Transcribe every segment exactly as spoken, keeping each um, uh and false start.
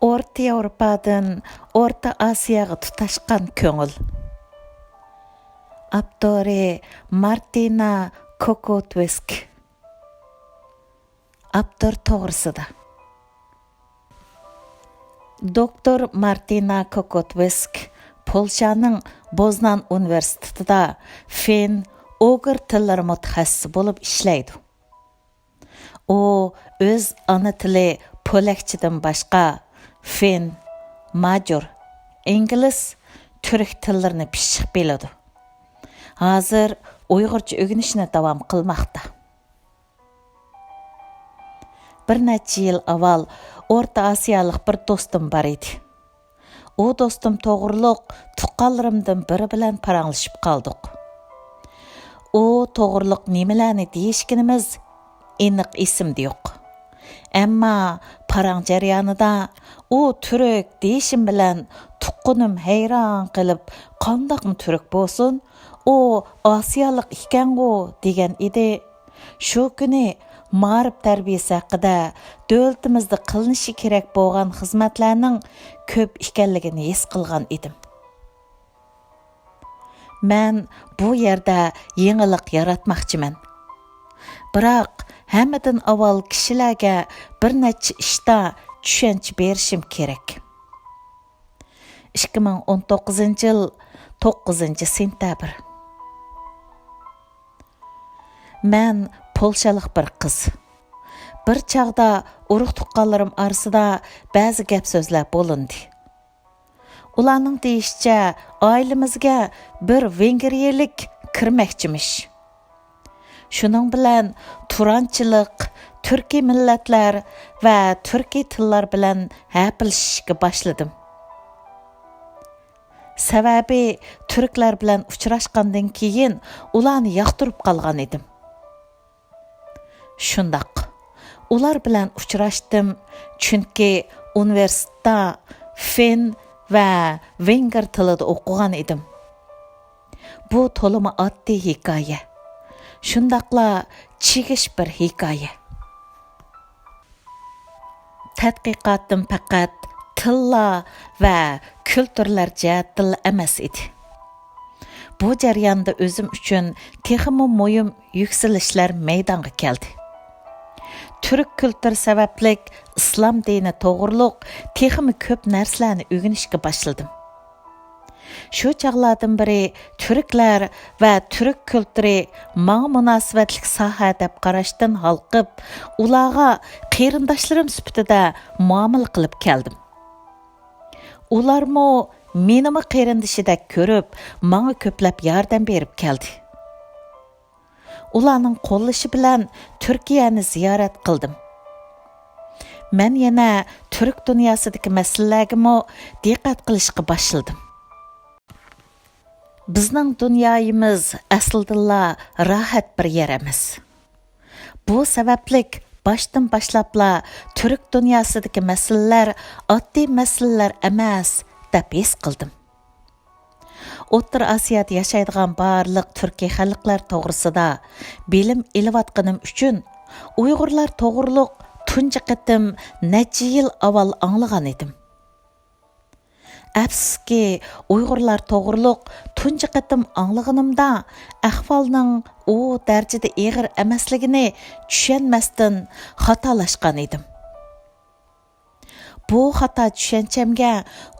ئورتا ياۋروپادىن ئورتا ئاسىياغا تۇتاشقان كۆڭۈل. ئاپتورى مارتىنا كوكوتۋىسك. ئاپتور توغرىسىدا. دوكتور مارتىنا كوكوتۋىسك پولشانىڭ بوزنان ئۇنىۋېرسىتېتىدا فىن، ئۇيغۇر تىللىرى مۇتەخەسسىسى بولۇپ ئىشلەيدۇ. ئۇ ئۆز ئانا تىلى پولەكچىدىن باشقا فىن، ماجۇر، ئىنگلىز، تۈرك تىللىرىنى پىششىق بىلىدۇ. ھازىر ئۇيغۇرچە ئۆگىنىشنى داۋام قىلماقتا. بىر نەچچە يىل ئاۋۋال ئورتا ئاسىيالىق بىر دوستۇم بار ئىدى. ئۇ دوستۇم توغرۇلۇق تۇغقانلىرىمدىن بىرى بىلەن پاراڭلىشىپ قالدۇق. ئۇ توغرۇلۇق نېمىلەرنى دېيىشكىنىمىز ئېنىق ئېسىمدە يوق. ئەمما پاراڭ جەريانىدا ئۇ تۈرك دېيىشىم بىلەن تۇغقىنىم ھەيران قېلىپ، «قانداقمۇ تۈرك بولسۇن؟ ئۇ ئاسىيالىق ئىكەنغۇ» دېگەن ئىدى. شۇ كۈنى مائارىپ تەربىيەسى ھەققىدە دۆلىتىمىزدە قىلىنىشى كېرەك بولغان خىزمەتلەرنىڭ كۆپ ئىكەنلىكىنى ھېس قىلغان ئىدىم. مەن بۇ يەردە يېڭىلىق ياراتماقچىمەن. بىراق، ھەممىدىن ئاۋۋال كىشىلەرگە بىر نەچچە ئىشتا چۈشەنچە بېرىشىم كېرەك. ئىككى مىڭ ئون توققۇزىنچى يىل، توققۇزىنچى سېنتەبىر. مەن پولشالىق بىر قىز. بىر چاغدا ئۇرۇق-تۇغقانلىرىم ئارىسىدا بەزى گەپ-سۆزلەر بولۇندى. ئۇلارنىڭ دېيىشىچە، ئائىلىمىزگە بىر ۋېنگرىيەلىك كىرمەكچىمىش. شۇنىڭ بىلەن تۇرانچىلىق، تۈركىي مىللەتلەر ۋە تۈركىي تىللار بىلەن ھەپىلىشىشكە باشلىدىم. سەۋەبى، تۈركلەر بىلەن ئۇچراشقاندىن كېيىن ئۇلارنى ياقتۇرۇپ قالغان ئىدىم. شۇنداق، ئۇلار بىلەن ئۇچراشتىم، چۈنكى ئۇنىۋېرسىتېتتا فىن ۋە ۋېنگىر تىلىدا ئوقۇغان ئىدىم. بۇ تولىمۇ ئاددىي ھېكايە. شۇنداقلا چىگىش بىر ھېكايە. تەتقىقاتىم پەقەت تىللار ۋە كۈلتۈرلەر جەھەتتىنلا ئەمەس ئىدى. بۇ جەرياندا ئۆزۈم ئۈچۈن تېخىمۇ مۇھىم يۈكسىلىشلەر مەيدانغا كەلدى. تۈرك كۈلتۈرى سەۋەبلىك ئىسلام دىنى توغرۇلۇق تېخىمۇ كۆپ نەرسىلەرنى ئۆگىنىشكە باشلىدىم. شۇ چاغلاردىن بېرى تۈركلەر ۋە تۈرك كۈلتۈرى ماڭا مۇناسىۋەتلىك ساھە دەپ قاراشتىن ھالقىپ، ئۇلارغا قېرىنداشلىرىم سۈپىتىدە مۇئامىلە قىلىپ كەلدىم. ئۇلارمۇ مېنىمۇ قېرىندىشىدەك كۆرۈپ، ماڭا كۆپلەپ ياردەم بېرىپ كەلدى. ئۇلارنىڭ قوللىشى بىلەن تۈركىيەنى زىيارەت قىلدىم. مەن يەنە تۈرك دۇنياسىدىكى مەسىلىلەرگىمۇ دىققەت قىلىشقا باشلىدىم. بىزنىڭ دۇنيايىمىز ئەسلىدىنلا راھەت بىر يەر ئەمەس. بۇ سەۋەبلىك باشتىن باشلاپلا تۈرك دۇنياسىدىكى مەسىلىلەر ئاددىي مەسىلىلەر ئەمەس، دەپ ھېس قىلدىم. ئوتتۇرا ئاسىيادا ياشايدىغان بارلىق تۈركىي خەلقلەر توغرىسىدا بىلىم ئېلىۋاتقىنىم ئۈچۈن، ئۇيغۇرلار توغرۇلۇق تۇنجى قېتىم نەچچە يىل ئاۋۋال ئاڭلىغان ئىدىم. ئەپسۇسكى، ئۇيغۇرلار توغرۇلۇق تۇنجى قېتىم ئاڭلىغىنىمدا، ئەھۋالنىڭ ئۇ دەرىجىدە ئېغىر ئەمەسلىكىنى چۈشەنمەستىن خاتالاشقان ئىدىم. بۇ خاتا چۈشەنچەمگە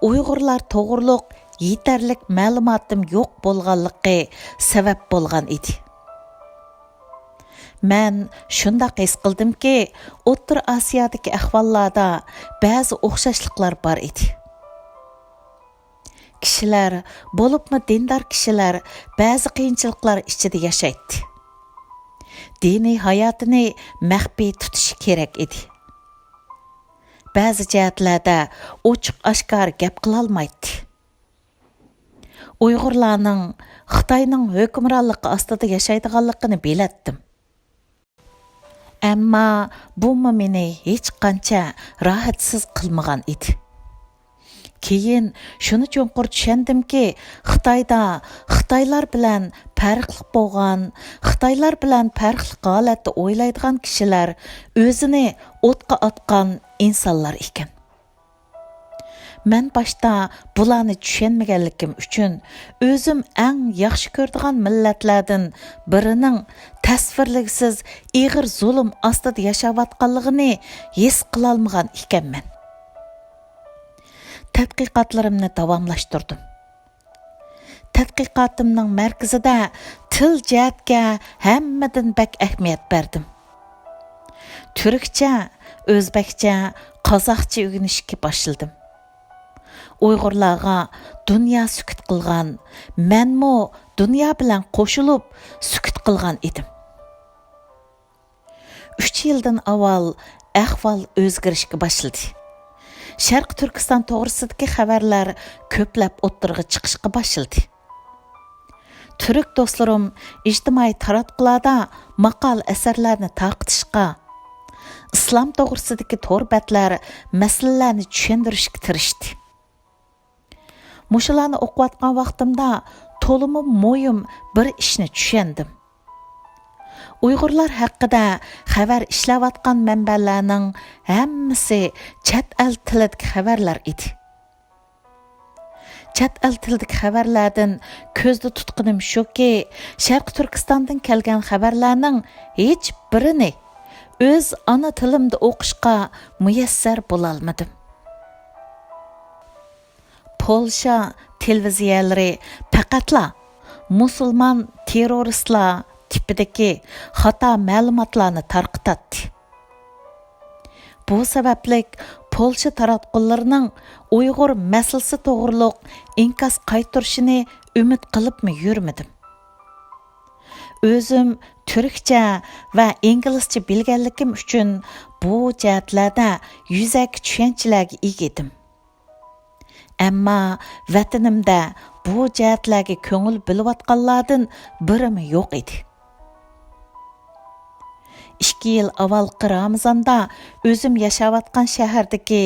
ئۇيغۇرلار توغرۇلۇق يېتەرلىك مەلۇماتىم يوق بولغانلىقى سەۋەب بولغان ئىدى. مەن شۇنداق ھېس قىلدىمكى، ئوتتۇرا ئاسىيادىكى ئەھۋاللاردا بەزى ئوخشاشلىقلار بار ئىدى. كىشىلەر، بولۇپمۇ دىندار كىشىلەر، بەزى قىيىنچىلىقلار ئىچىدە ياشايتتى. دىنىي ھاياتىنى مەخپىي تۇتۇشى كېرەك ئىدى. بەزى جەھەتلەردە ئوچۇق-ئاشكارا گەپ قىلالمايتتى. ئۇيغۇرلارنىڭ خىتاينىڭ ھۆكۈمرانلىقى ئاستىدا ياشايدىغانلىقىنى بىلەتتىم. ئەمما بۇمۇ مېنى ھېچقانچە راھەتسىز قىلمىغان ئىدى. كېيىن شۇنى چوڭقۇر چۈشەندىمكى، خىتايدا خىتايلار بىلەن پەرقلىق بولغان، خىتايلار بىلەن پەرقلىق ھالەتتە ئويلايدىغان كىشىلەر ئۆزىنى ئوتقا ئاتقان ئىنسانلار ئىكەن. مەن باشتا بۇلارنى چۈشەنمىگەنلىكىم ئۈچۈن، ئۆزۈم ئەڭ ياخشى كۆرىدىغان مىللەتلەردىن بىرىنىڭ تەسۋىرلىگۈسىز ئېغىر زۇلۇم ئاستىدا ياشاۋاتقانلىقىنى ھېس قىلالمىغان ئىكەنمەن. تەتقىقاتلىرىمنى داۋاملاشتۇردۇم. تەتقىقاتىمنىڭ مەركىزىدە تىل جەھەتكە ھەممىدىن بەك ئەھمىيەت بەردىم. تۈركچە، ئۆزبەكچە، قازاقچە ئۆگىنىشكە باشلىدىم. ئۇيغۇرلارغا دۇنيا سۈكۈت قىلغان، مەنمۇ دۇنيا بىلەن قوشۇلۇپ سۈكۈت قىلغان ئىدىم. ئۈچ يىلدىن ئاۋۋال ئەھۋال ئۆزگىرىشكە باشلىدى. شەرقىي تۈركىستان توغرىسىدىكى خەۋەرلەر كۆپلەپ ئوتتۇرىغا چىقىشقا باشلىدى. تۈرك دوستلىرىم ئىجتىمائىي تاراتقۇلاردا ماقالە ئەسەرلەرنى تارقىتىشقا، ئىسلام توغرىسىدىكى تور بەتلەر مەسىلىلەرنى چۈشەندۈرۈشكە تىرىشتى. مۇشۇلارنى ئوقۇۋاتقان ۋاقتىمدا تولىمۇ مۇھىم بىر ئىشنى چۈشەندىم. ئۇيغۇرلار ھەققىدە خەۋەر ئىشلەۋاتقان مەنبەلەرنىڭ ھەممىسى چەت ئەل تىلىدىكى خەۋەرلەر ئىدى. چەت ئەل تىلىدىكى خەۋەرلەردىن كۆزدە تۇتقىنىم شۇكى، شەرقىي تۈركىستاندىن كەلگەن خەۋەرلەرنىڭ ھېچ بىرىنى ئۆز ئانا تىلىمدا ئوقۇشقا مۇيەسسەر بولالمىدىم. پولشا تېلېۋىزىيەلىرى پەقەتلا مۇسۇلمان تېررورىستلار تىپىدىكى خاتا مەلۇماتلارنى تارقىتاتتى. بۇ سەۋەبلىك پولشا تاراتقۇلىرىنىڭ ئۇيغۇر مەسىلىسى توغرۇلۇق ئىنكاس قايتۇرۇشىنى ئۈمىد قىلىپمۇ يۈرمىدىم. ئۆزۈم تۈركچە ۋە ئىنگلىزچە بىلگەنلىكىم ئۈچۈن بۇ جەھەتلەردە يۈزەكى چۈشەنچىلەرگە ئىگە ئىدىم. ئەمما ۋەتىنىمدە بۇ جەھەتلەرگە كۆڭۈل بۆلۈۋاتقانلاردىن بىرىمۇ يوق ئىدى. ئىككى يىل ئاۋۋالقى رامىزاندا ئۆزۈم ياشاۋاتقان شەھەردىكى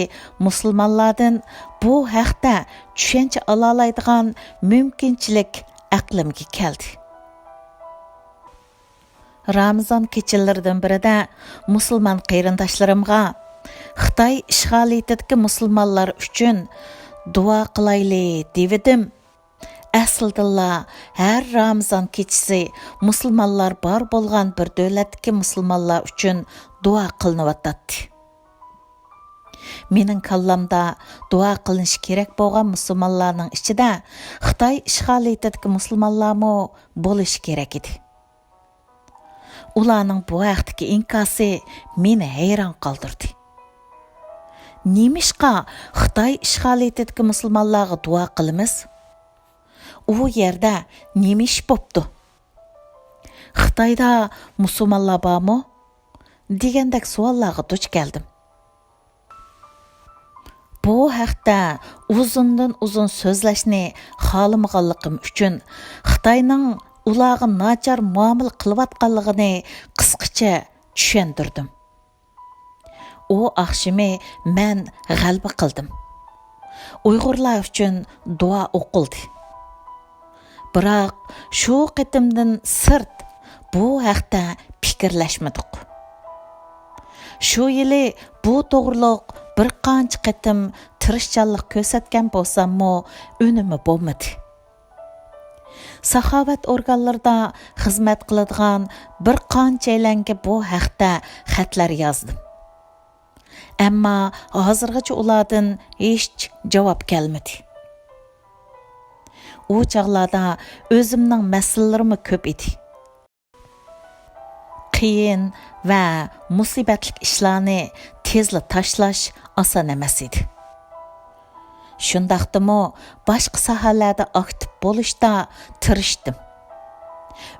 مۇسۇلمانلاردىن بۇ ھەقتە چۈشەنچە ئالالايدىغان مۇمكىنچىلىك ئەقلىمگە كەلدى. رامىزان كېچىلىرىدىن بىرىدە مۇسۇلمان قېرىنداشلىرىمغا خىتاي ئىشغالىيىتىدىكى مۇسۇلمانلار ئۈچۈن دۇئا قىلايلى دېۋىدىم. ئەسلىدىنلا ھەر رامىزان كېچىسى مۇسۇلمانلار بار بولغان بىر دۆلەتتىكى مۇسۇلمانلار ئۈچۈن دۇئا قىلىنىۋاتاتتى. مېنىڭ كاللامدا دۇئا قىلىنىشى كېرەك بولغان مۇسۇلمانلارنىڭ ئىچىدە خىتاي ئىشغالىيىتىدىكى مۇسۇلمانلارمۇ بولۇشى كېرەك ئىدى. ئۇلارنىڭ بۇ ھەقتىكى ئىنكاسى مېنى ھەيران قالدۇردى. نېمىشقا خىتاي ئىشغالىيىتىدىكى مۇسۇلمانلارغا دۇئا قىلىمىز؟ ئۇ يەردە نېمە ئىش بوپتۇ؟ خىتايدا مۇسۇلمانلار بارمۇ؟ دېگەندەك سوئاللارغا دۇچ كەلدىم. بۇ ھەقتە ئۇزۇندىن ئۇزۇن سۆزلەشنى خالىمىغانلىقىم ئۈچۈن، خىتاينىڭ ئۇلارغا ناچار مۇئامىلە قىلىۋاتقانلىقىنى قىسقىچە چۈشەندۈردۈم. ئۇ ئاخشىمى مەن غەلىبە قىلدىم. ئۇيغۇرلار ئۈچۈن دۇئا ئوقۇلدى. بىراق، شۇ قېتىمدىن سىرت بۇ ھەقتە پىكىرلەشمىدۇق. شۇ يىلى بۇ توغرۇلۇق بىر قانچە قېتىم تىرىشچانلىق كۆرسەتكەن بولساممۇ، ئۈنۈمى بولمىدى. ساخاۋەت ئورگانلىرىدا خىزمەت قىلىدىغان بىر قانچەيلەنگە بۇ ھەقتە خەتلەر يازدىم. ئەمما ھازىرغىچە ئۇلاردىن ھېچ جاۋاب كەلمىدى. ئۇ چاغلاردا ئۆزۈمنىڭ مەسىلىلىرىمۇ كۆپ ئىدى. قىيىن ۋە مۇسىبەتلىك ئىشلارنى تېزلا تاشلاش ئاسان ئەمەس ئىدى. شۇنداقتىمۇ باشقا ساھەلەردە ئاكتىپ بولۇشتا تىرىشتىم.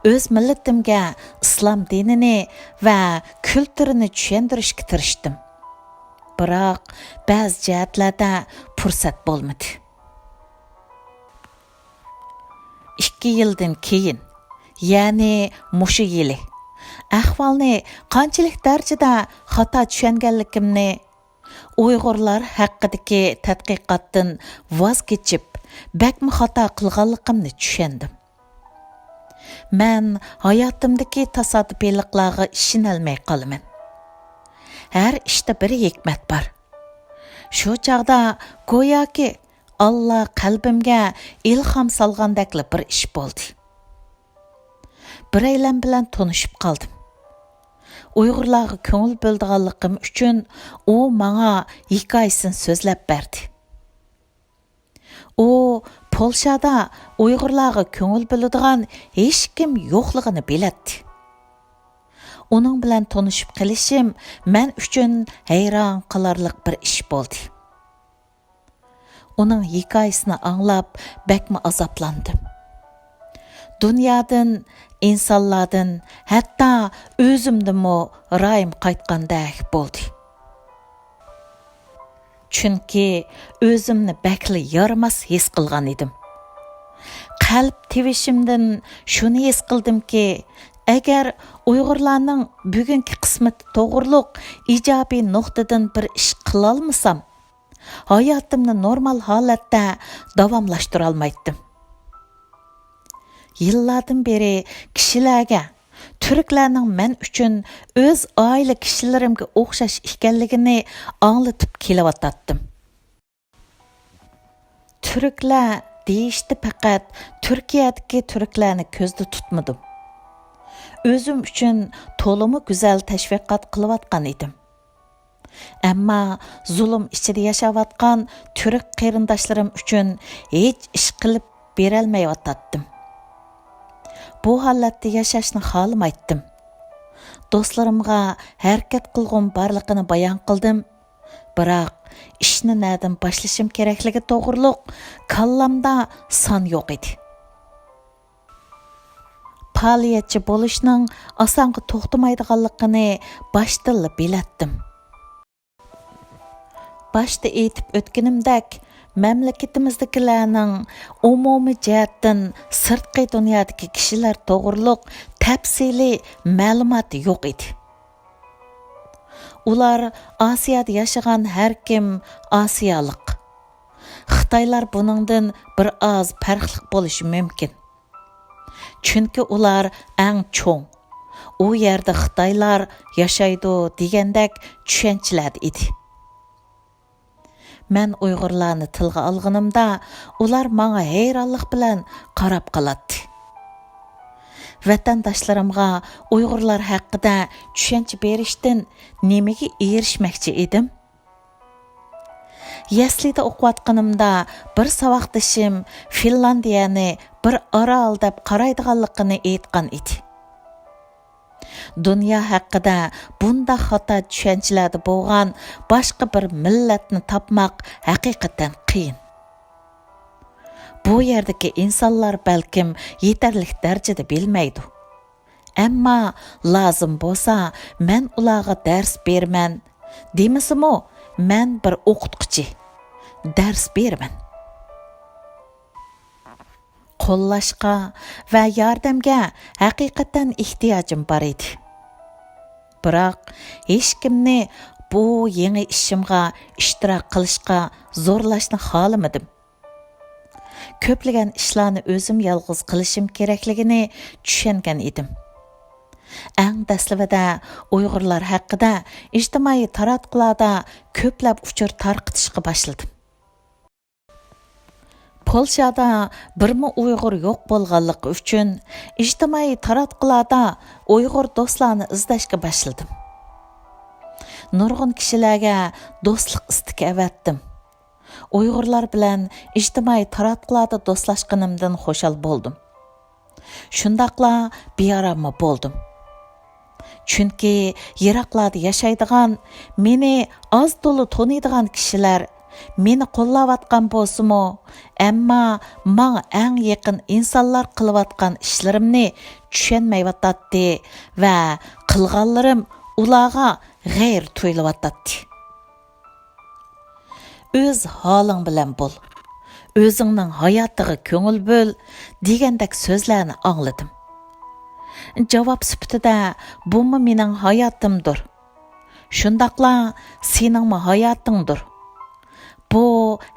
ئۆز مىللىتىمگە ئىسلام دىنىنى ۋە كۈلتۈرىنى چۈشەندۈرۈشكە تىرىشتىم. بىراق، بەزى جەھەتلەردە پۇرسەت بولمىدى. ئىككى يىلدىن كېيىن، يەنى مۇشۇ يىلى، ئەھۋالنى قانچىلىك دەرىجىدە خاتا چۈشەنگەنلىكىمنى، ئۇيغۇرلار ھەققىدىكى تەتقىقاتتىن ۋاز كېچىپ، بەكمۇ خاتا قىلغانلىقىمنى چۈشەندىم. مەن ھاياتىمدىكى تاسادىپىيلىقلارغا ئىشىنەلمەي قالىمەن. ھەر ئىشتا بىر ھېكمەت بار. شۇ چاغدا گوياكى ئاللا قەلبىمگە ئىلھام سالغاندەكلا بىر ئىش بولدى. بىرەيلەن بىلەن تونۇشۇپ قالدىم. ئۇيغۇرلارغا كۆڭۈل بۆلىدىغانلىقىم ئۈچۈن ئۇ ماڭا ھېكايىسىنى سۆزلەپ بەردى. ئۇ پولشادا ئۇيغۇرلارغا كۆڭۈل بۆلىدىغان ھېچكىم يوقلۇقىنى بىلەتتى. ئۇنىڭ بىلەن تونۇشۇپ قېلىشىم مەن ئۈچۈن ھەيران قالارلىق بىر ئىش بولدى. ئۇنىڭ ھېكايىسىنى ئاڭلاپ بەكمۇ ئازابلاندىم. دۇنيادىن، ئىنسانلاردىن، ھەتتا ئۆزۈمدىنمۇ رايىم قايتقاندەك بولدى. چۈنكى ئۆزۈمنى بەكلا يارىماس ھېس قىلغان ئىدىم. قەلب تىۋىشىمدىن شۇنى ھېس قىلدىمكى، ئەگەر ئۇيغۇرلارنىڭ بۈگۈنكى قىسمىتى توغرۇلۇق ئىجابىي نۇقتىدىن بىر ئىش قىلالمىسام، ھاياتىمنى نورمال ھالەتتە داۋاملاشتۇرالمايتتىم. يىللاردىن بېرى كىشىلەرگە تۈركلەرنىڭ مەن ئۈچۈن ئۆز ئائىلە كىشىلىرىمگە ئوخشاش ئىكەنلىكىنى ئاڭلىتىپ كېلىۋاتاتتىم. تۈركلەر دېيىشتە پەقەت تۈركىيەدىكى تۈركلەرنى كۆزدە تۇتمىدىم. ئۆزۈم ئۈچۈن تولىمۇ گۈزەل تەشۋىقات قىلىۋاتقان ئىدىم. ئەمما زۇلۇم ئىچىدە ياشاۋاتقان تۈرك قېرىنداشلىرىم ئۈچۈن ھېچ ئىش قىلىپ بېرەلمەيۋاتاتتىم. بۇ ھالەتتە ياشاشنى خالىمايتتىم. دوستلىرىمغا ھەرىكەت قىلغۇم بارلىقىنى بايان قىلدىم. بىراق، ئىشنى نەدىن باشلىشىم كېرەكلىكى توغرۇلۇق كاللامدا سان يوق ئىدى. پائالىيەتچى بولۇشنىڭ ئاسانغا توختىمايدىغانلىقىنى باشتىنلا بىلەتتىم. باشتا ئېيتىپ ئۆتكىنىمدەك، مەملىكىتىمىزدىكىلەرنىڭ ئومۇمىي جەھەتتىن سىرتقى دۇنيادىكى كىشىلەر توغرۇلۇق تەپسىلىي مەلۇماتى يوق ئىدى. ئۇلار ئاسىيادا ياشىغان ھەركىم ئاسىيالىق. خىتايلار بۇنىڭدىن بىر ئاز پەرقلىق بولۇشى مۇمكىن. چۈنكى ئۇلار ئەڭ چوڭ، ئۇ يەردە خىتايلار ياشايدۇ دېگەندەك چۈشەنچىلەردە ئىدى. مەن ئۇيغۇرلارنى تىلغا ئالغىنىمدا، ئۇلار ماڭا ھەيرانلىق بىلەن قاراپ قالاتتى. ۋەتەنداشلىرىمغا ئۇيغۇرلار ھەققىدە چۈشەنچە بېرىشتىن نېمىگە ئېرىشمەكچى ئىدىم؟ يەسلىدە ئوقۇۋاتقىنىمدا بىر ساۋاقدىشىم فىنلاندىيەنى بىر ئارال دەپ قارايدىغانلىقىنى ئېيتقان ئىدى. دۇنيا ھەققىدە بۇنداق خاتا چۈشەنچىلەردە بولغان باشقا بىر مىللەتنى تاپماق ھەقىقەتەن قىيىن. بۇ يەردىكى ئىنسانلار بەلكىم يېتەرلىك دەرىجىدە بىلمەيدۇ. ئەمما لازىم بولسا، مەن ئۇلارغا دەرس بېرىمەن دېمىسىمۇ، مەن بىر ئوقۇتقۇچى، دەرس بېرىمەن. قوللاشقا ۋە ياردەمگە ھەقىقەتەن ئېھتىياجىم بار ئىدى. بىراق، ھېچكىمنى بۇ يېڭى ئىشىمغا ئىشتىراك قىلىشقا زورلاشنى خالىمىدىم. كۆپلىگەن ئىشلارنى ئۆزۈم يالغۇز قىلىشىم كېرەكلىكىنى چۈشەنگەن ئىدىم. ئەڭ دەسلىپىدە ئۇيغۇرلار ھەققىدە ئىجتىمائىي تاراتقۇلاردا كۆپلەپ ئۇچۇر تارقىتىشقا باشلىدىم. پولشادا بىرمۇ ئۇيغۇر يوق بولغانلىقى ئۈچۈن، ئىجتىمائىي تاراتقۇلاردا ئۇيغۇر دوستلارنى ئىزدەشكە باشلىدىم. نۇرغۇن كىشىلەرگە دوستلۇق ئىستىكى ئەۋەتتىم. ئۇيغۇرلار بىلەن ئىجتىمائىي تاراتقۇلاردا دوستلاشقىنىمدىن خۇشال بولدۇم. شۇنداقلا بىئاراممۇ بولدۇم. چۈنكى يىراقلاردا ياشايدىغان، مېنى ئاز تولا تونۇيدىغان كىشىلەر مېنى قوللاۋاتقان بولسىمۇ، ئەمما ماڭا ئەڭ يېقىن ئىنسانلار قىلىۋاتقان ئىشلىرىمنى چۈشەنمەيۋاتاتتى ۋە قىلغانلىرىم ئۇلارغا غەيرىي تۇيۇلۇۋاتاتتى. «ئۆز ھالىڭ بىلەن بول، ئۆزۈڭنىڭ ھاياتىغا كۆڭۈل بۆل» دېگەندەك سۆزلەرنى ئاڭلىدىم. جاۋاب سۈپىتىدە، «بۇمۇ مېنىڭ ھاياتىمدۇر. شۇنداقلا سېنىڭمۇ ھاياتىڭدۇر. بۇ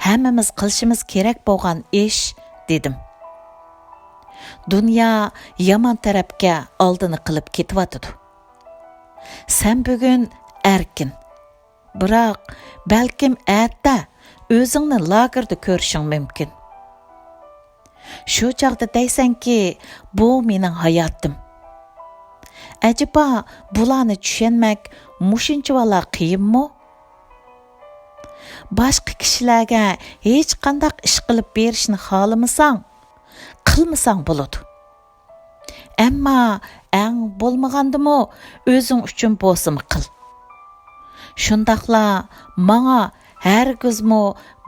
ھەممىمىز قىلىشىمىز كېرەك بولغان ئىش» دېدىم. دۇنيا يامان تەرەپكە ئالدىنى قىلىپ كېتىۋاتىدۇ. سەن بۈگۈن ئەركىن. بىراق، بەلكىم ئەتە ئۆزۈڭنى لاگېردا كۆرۈشۈڭ مۇمكىن. شۇ چاغدا دەيسەنكى، بۇ مېنىڭ ھاياتىم. ئەجەبا، بۇلارنى چۈشەنمەك مۇشۇنچىۋالا قىيىنمۇ؟ باشقا كىشىلەرگە ھېچقانداق ئىش قىلىپ بېرىشنى خالىمىساڭ، قىلمىساڭ بولىدۇ. ئەمما ئەڭ بولمىغاندىمۇ ئۆزۈڭ ئۈچۈن بولسىمۇ قىل. شۇنداقلا ماڭا ھەرگىزمۇ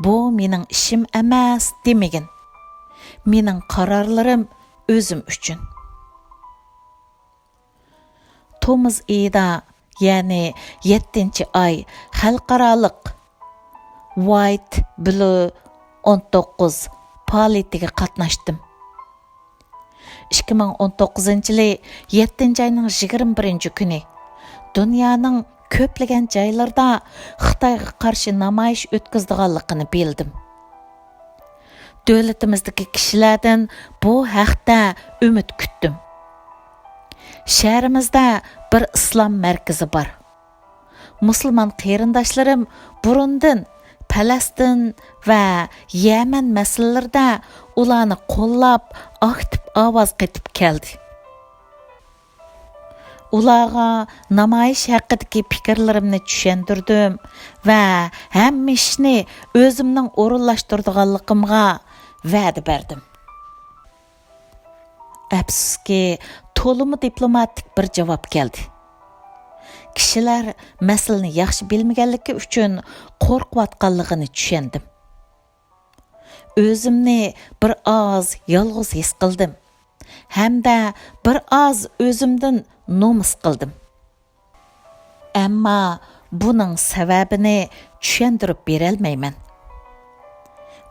«بۇ مېنىڭ ئىشىم ئەمەس» دېمىگىن. مېنىڭ قارارلىرىم ئۆزۈم ئۈچۈن. تومۇز ئېيىدا، يەنى يەتتىنچى ئاي خەلقئارالىق ۋايت بلۇ ئون توققۇز پائالىيىتىگە قاتناشتىم. ئىككى مىڭ ئون توققۇزىنچى يىلى يەتتىنچى ئاينىڭ يىگىرمە بىرىنچى كۈنى دۇنيانىڭ كۆپلىگەن جايلىرىدا خىتايغا قارشى نامايىش ئۆتكۈزىدىغانلىقىنى بىلدىم. دۆلىتىمىزدىكى كىشىلەردىن بۇ ھەقتە ئۈمىد كۈتتۈم. شەھىرىمىزدە بىر ئىسلام مەركىزى بار. مۇسۇلمان قېرىنداشلىرىم بۇرۇندىن پەلەستىن ۋە يەمەن مەسىلىلىرىدە ئۇلارنى قوللاپ، ئاكتىپ ئاۋاز قېتىپ كەلدى. ئۇلارغا نامايىش ھەققىدىكى پىكىرلىرىمنى چۈشەندۈردۈم ۋە ھەممە ئىشنى ئۆزۈمنىڭ ئورۇنلاشتۇرىدىغانلىقىمغا ۋەدە بەردىم. ئەپسۇسكى، تولىمۇ دىپلوماتىك بىر جاۋاب كەلدى. كىشىلەر مەسىلىنى ياخشى بىلمىگەنلىكى ئۈچۈن قورقۇۋاتقانلىقىنى چۈشەندىم. ئۆزۈمنى بىر ئاز يالغۇز ھېس قىلدىم ھەمدە بىر ئاز ئۆزۈمدىن نومۇس قىلدىم. ئەمما بۇنىڭ سەۋەبىنى چۈشەندۈرۈپ بېرەلمەيمەن.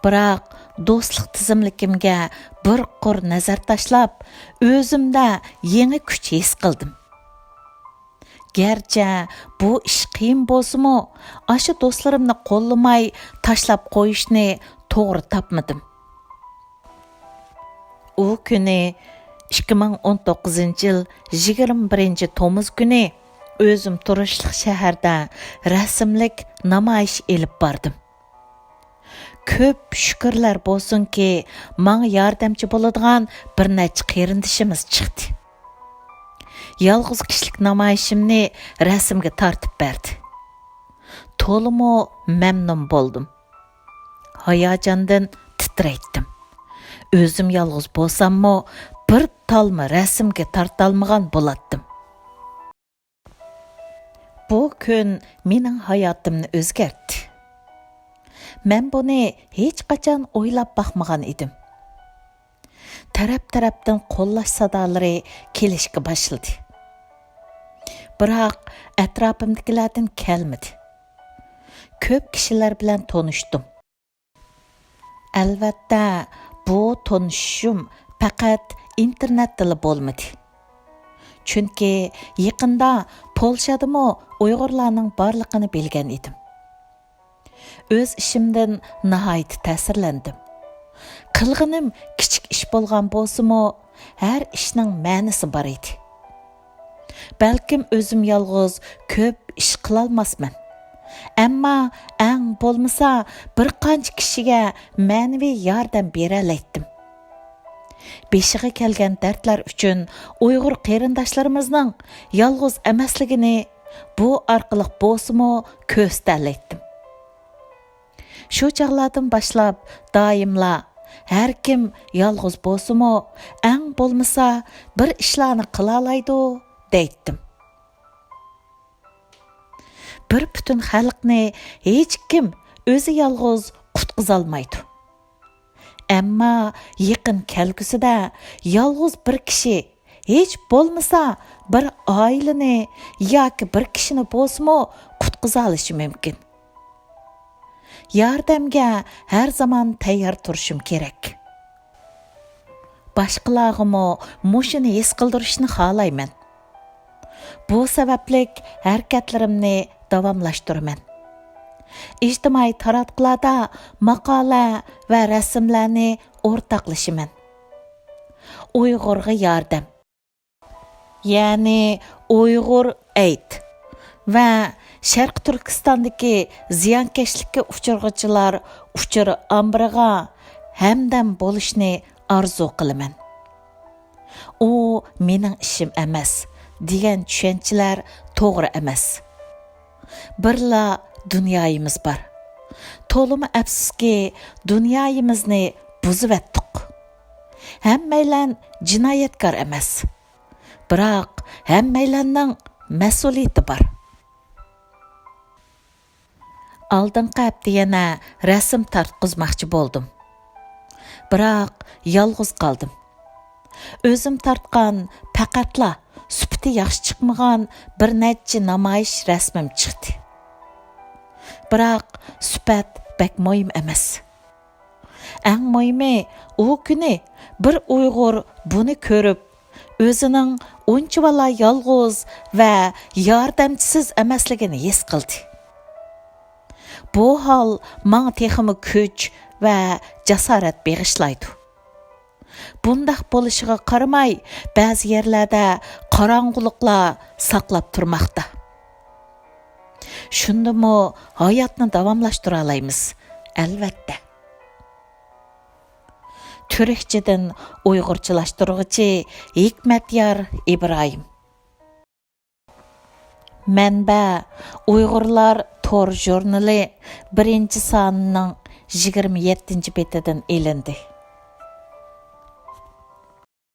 بىراق، دوستلۇق تىزىملىكىمگە بىر قۇر نەزەر تاشلاپ، ئۆزۈمدە يېڭى كۈچ ھېس قىلدىم. گەرچە بۇ ئىش قىيىن بولسىمۇ، ئاشۇ دوستلىرىمنى قوللىماي تاشلاپ قويۇشنى توغرا تاپمىدىم. ئۇ كۈنى، ئىككى مىڭ ئون توققۇزىنچى يىل يىگىرمە بىرىنچى تومۇز كۈنى، ئۆزۈم تۇرۇشلۇق شەھەردە رەسىملىك نامايىش ئېلىپ باردىم. كۆپ شۈكۈرلەر بولسۇنكى، ماڭا ياردەمچى بولىدىغان بىر نەچچە قېرىندىشىمىز چىقتى. يالغۇز كىشىلىك نامايىشىمنى رەسىمگە تارتىپ بەردى. تولىمۇ مەمنۇن بولدۇم. ھاياجاندىن تىترەيتتىم. ئۆزۈم يالغۇز بولساممۇ، بىر تالمۇ رەسىمگە تارتالمىغان بولاتتىم. بۇ كۈن مېنىڭ ھاياتىمنى ئۆزگەرتتى. مەن بۇنى ھېچقاچان ئويلاپ باقمىغان ئىدىم. تەرەپ-تەرەپتىن قوللاش سادالىرى كېلىشكە باشلىدى. بىراق، ئەتراپىمدىكىلەردىن كەلمىدى. كۆپ كىشىلەر بىلەن تونۇشتۇم. ئەلۋەتتە، بۇ تونۇشۇشۇم پەقەت ئىنتېرنېتتىلا بولمىدى. چۈنكى يېقىندا پولشادىمۇ ئۇيغۇرلارنىڭ بارلىقىنى بىلگەن ئىدىم. ئۆز ئىشىمدىن ناھايىتى تەسىرلەندىم. قىلغىنىم كىچىك ئىش بولغان بولسىمۇ، ھەر ئىشنىڭ مەنىسى بار ئىدى. بەلكىم ئۆزۈم يالغۇز كۆپ ئىش قىلالماسمەن. ئەمما ئەڭ بولمىسا بىر قانچە كىشىگە مەنىۋى ياردەم بېرەلەيتتىم. بېشىغا كەلگەن دەردلەر ئۈچۈن ئۇيغۇر قېرىنداشلىرىمىزنىڭ يالغۇز ئەمەسلىكىنى بۇ ئارقىلىق بولسىمۇ كۆرسىتەلەيتتىم. شۇ چاغلاردىن باشلاپ دائىملا، «ھەركىم يالغۇز بولسىمۇ، ئەڭ بولمىسا بىر ئىشلارنى قىلالايدۇ» دەيتتىم. بىر پۈتۈن خەلقنى ھېچكىم ئۆزى يالغۇز قۇتقۇزالمايدۇ. ئەمما يېقىن كەلگۈسىدە يالغۇز بىر كىشى، ھېچ بولمىسا بىر ئائىلىنى ياكى بىر كىشىنى بولسىمۇ قۇتقۇزالىشى مۇمكىن. ياردەمگە ھەر زامان تەييار تۇرۇشۇم كېرەك. باشقىلارغىمۇ مۇشۇنى ھېس قىلدۇرۇشنى خالايمەن. بۇ سەۋەبلىك ھەرىكەتلىرىمنى داۋاملاشتۇرىمەن. ئىجتىمائىي تاراتقۇلاردا ماقالە ۋە رەسىملەرنى ئورتاقلىشىمەن. ئۇيغۇرغا ياردەم، يەنى ئۇيغۇر ئېيد ۋە شەرقىي تۈركىستاندىكى زىيانكەشلىككە ئۇچرىغۇچىلار ئۇچۇر ئامبىرىغا ھەمدەم بولۇشنى ئارزۇ قىلىمەن. «ئۇ مېنىڭ ئىشىم ئەمەس» دېگەن چۈشەنچىلەر توغرا ئەمەس. بىرلا دۇنيايىمىز بار. تولىمۇ ئەپسۇسكى، دۇنيايىمىزنى بۇزۇۋەتتۇق. ھەممەيلەن جىنايەتكار ئەمەس. بىراق ھەممەيلەننىڭ مەسئۇلىيىتى بار. ئالدىنقى ھەپتە يەنە رەسىم تارتقۇزماقچى بولدۇم. بىراق يالغۇز قالدىم. ئۆزۈم تارتقان، پەقەتلا سۈپىتى ياخشى چىقمىغان بىر نەچچە نامايىش رەسىمىم چىقتى. بىراق سۈپەت بەك مۇھىم ئەمەس. ئەڭ مۇھىمى، ئۇ كۈنى بىر ئۇيغۇر بۇنى كۆرۈپ، ئۆزىنىڭ ئۇنچىۋالا يالغۇز ۋە ياردەمچىسىز ئەمەسلىكىنى ھېس قىلدى. بۇ ھال ماڭا تېخىمۇ كۈچ ۋە جاسارەت بېغىشلايدۇ. بۇنداق بولۇشىغا قارىماي، بەزى يەرلەردە قاراڭغۇلۇقلار ساقلاپ تۇرماقتا. شۇندىمۇ ھاياتنى داۋاملاشتۇرالايمىز، ئەلۋەتتە. تۈركچىدىن ئۇيغۇرچىلاشتۇرغۇچى ھېكمەتيار ئىبراھىم. مەنبە: ئۇيغۇرلار تور ژۇرنىلى، بىرىنچى سانىنىڭ يىگىرمە يەتتىنچى بېتىدىن ئېلىندى.